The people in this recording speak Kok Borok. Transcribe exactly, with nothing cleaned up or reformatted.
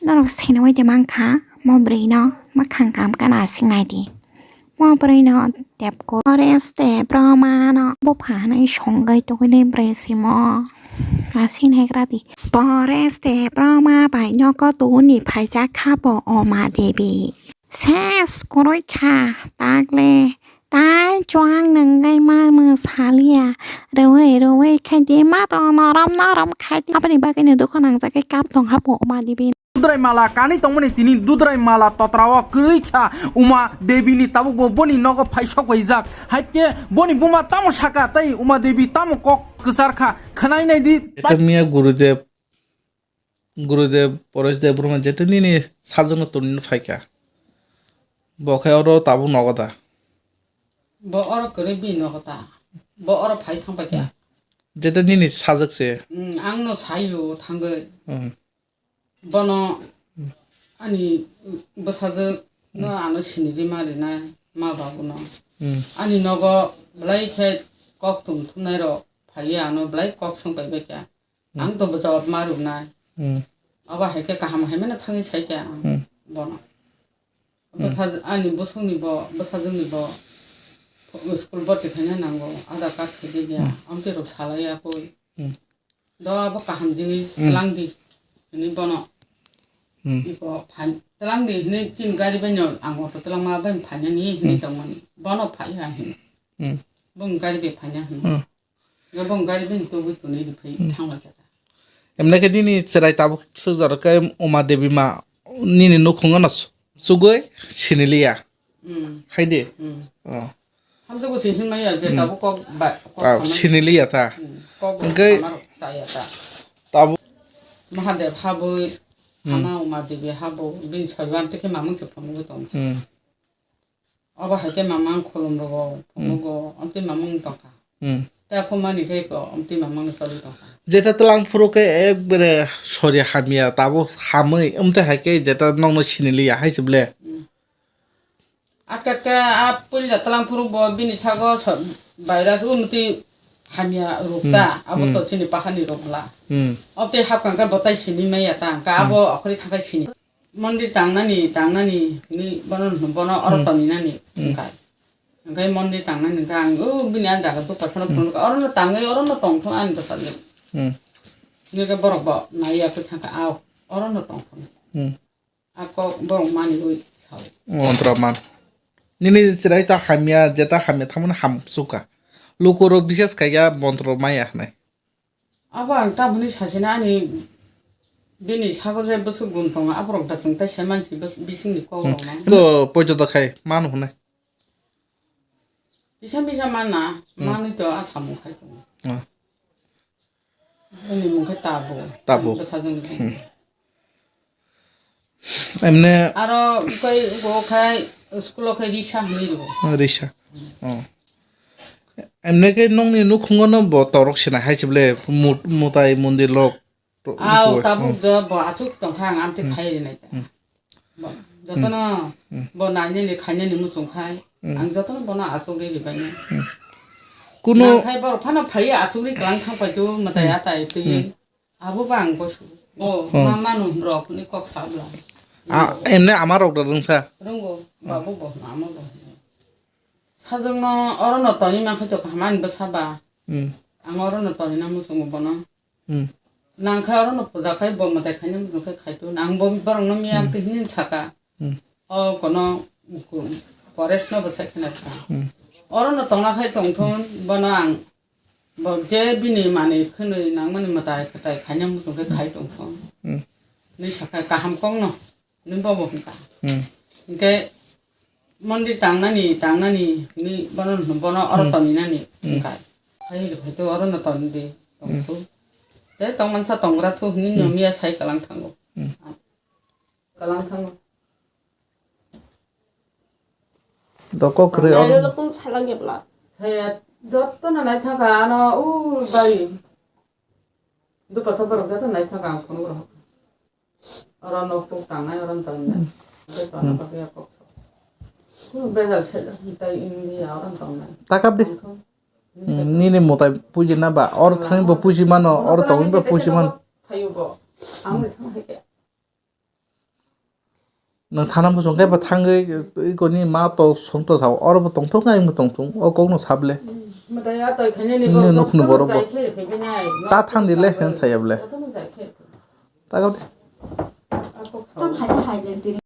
Norok sinwi de mankha, mo bwrwino mwkhang kam kana singnaidi. Mo bwrwino tepko Forest de bromano bupha hwnwi songwi tongwini bwrwi simo. Asin hegradi. Forest de broma bai nogo tubuni phaijak kha bo Oma Devi. Ses kwrwi kha, takle tai chuang nwngnai ma mwsaliya. Rwui rwui khaidi ma to norom norom khaidi. Aboni bagwino dukhu nangjagwi kap tongkha bo Oma Devi. Dudrai mala kanwi tongmani tini Dudrai mala totrao kwrwi kha Uma Devi ni, tabuk bo boni nogo phai sok paijak. Haikhe boni buma tamo saka tei Uma Devi tamo kok kwchar kha, khwnai naidi. Eta miya Gurudev, Gurudev Paresh Debbarma jete nini sajwkno tonino phaikha. Bo khe oro tabuk nogo da? Bo oro kwrwi bini nogo ta? Bo oro phai thang paikha. Jete nini sajwk se. Hmm, angno saio thangwi. Hmm. Bono ani bwsajwk no ano siniri ma rinai ma babu no. Hmm. Ani nogo belai khe kok tum thumnai rok phaiwi ano belai kok swng pai baikha. Hmm. Ang to bo jawab ma rwnai. Hmm. Abo hai khe kaham hai mano thangwi saikha ang. Hmm. Bono. Hmm. Bwsajwk ani bwswk ni bo, bwsajwk ni bo school boti khaina nango, Aadhaar card khaidi ya. Hmm. Amtwi rok salai ya koi. Hmm. Do abo kaham jinis. Hmm. Twlang di hwnwi bono. Hmm. Iko phan twlang di hwnwi chini gari bai no ang auto twlangma bai phainani hwnwi. Hmm. Tongmani. Bono phaiya hwnwi. Hmm. Bung gari bai phaina hwnwi. Hmm. Bo gari bai tugwi tuni ri phai. Hmm. Thangma khe ta. Emne khe nini chwrai tabuk sukjak khe Uma Devi ma nini nukhungo no su-, sugwi siniliya. Hmm. Haidi. Hmm. Oh. Hamjagwi se hinmaya je. Hmm. Tabuk kok ba, kok. Ah, sanai. Siniliya ta. Hmm. Kok. Hwnkhe sama rok chaya ta. Tabuk. Mahadev habwi. Hmm. Hama Uma Devi habo bini saibo amtwi khe mamung se phunugwi tong. Hmm. Obo hai khe mamang khulum rogo, hmm, phunukgo, amtwi mamang tongkha. Hmm. Tei aphumani khe ko amtwi mamang choli tongkha. Jeta twlang phuru khe ekbare sori hamya, tabuk hamwi, amtwi hai khe jeta nokno siniliya hai se ble. Hmm. Atka khe a puila twlang phuru bo bini sago so-, virus umtwi hamya rukta, hmm, abo, hmm, to chini pahani rokla. Hmm. Amtwi hapkang khe bo tai sini maya ta, hwnkhe abo, hmm, okhorwi thangkhe sini. Mondir tangnani, tangnani, hwnwi bono, bono oro, hmm, toninani, hmm, hwnkha. Hwnkhe mondir tangnani hwnkha ang, o bini a jaga dukha sono, hmm, phunukha, orono tangwi, orono tongthung ani bwsajwk. Hmm. Hwnkhe borok bo naiya khe thangkha, a orono tongthung. Hmm. A kok borok manwi sao. Montro man. Nini chwrai ta hamya, jeta hamya thamani ham sukha. Lukurok bises khaikha montro maya hwnwi. Abo ang tabukni sasina ani bini sago je bwswk gun tongo, aborok da chwng tai sai mansi bwswk bisingni kok, hmm, rokno. Ego poito da khai manu hwnwi. Bisa bisa mana, hmm, manwi to a samung khai tongo. Hmm. Bini mung khe Tabu. Tabu. Bwsajwkni. Hmm. Emne aro koi go khai school o khai Risa hwnwi rwo. Oh, Risa. Oh. Emne khe nokni nukhungo no bo torok sina hai se ble mut-, mutai mondir lok. Au, tabuk, hmm, do bo aswk tongkha ang amtwi, hmm, khai rinai ta. Hmm. Bo, jotono, hmm, bo nainani khainani muchung khai, hmm, ang jotono bono aswk ri ribainai. Hmm. Kuno nang khai borok phano phaiwi aswk ri kwlang thang pai tu mwtai, hmm, atai twi. Hmm. Abo ba ang bosu. O, hmm, ma manu rok ni kok sa bla. A, emne ama rok da rwngsa. Rwngo, hmm, babu bo, ama bo. Sajwkno orono toni mankha to kaham ani bwsa ba. Hmm. Ang orono toni na muchungo bono. Hmm. Nang kha orono puja khai bo mwtai khaina muchung khai khai to. Nang bo borokno miya, hmm, twi hini saka. Hmm. O kono forest no bo sai khna kha. Hmm. Orono tongna khai tongthun bono ang Bo je bini manwi khwnwi nangmani mwtai kwtai khaina muchung khe khai tongkho. Hmm. Ni sakha kaham kokno, ni bobo hwnka. Hmm. Hinkhe mondir tangnani, tangnani, ni bono, bono oro, hmm, toninani, hmm, hwnka. Hai rw phai to oro no toni di, hmm, tongkho. Je tongmansa tongra thu hwnwi, hmm, no miya sai kwlang thango. Hmm. Kwlang thango. Doko kwrwi. Nairwlwk tong salang ya bwla. Saya joto no naithaka ano u bai. Dupasa borok joto naithaka ang phone borok. Oro nok tok tangnai, oro tangnai. Hmm. Bai tona, hmm, bagwi ya kok. Ku bezal se tai ini ya oro tangnai. Takap di. Hmm, nini mwtai puji na ba, or thani bo puji mano, or tongwi bo puji mano. Phayu bo. Ang ni thang hai khe. Nwng thana muchung khe bo thangwi ikoni ma to song to sao, oro bo tongthok nai wng tongthok, o kok no sable. Mwtai a toi khainani Nini bo nukhni borok bo. Jai khe rwphaibai nai. Ta thang di le, hen saya ble. Jotono jai khe rwphaibai. Ta gao de. A kok sao. Tam hai hai le tiri.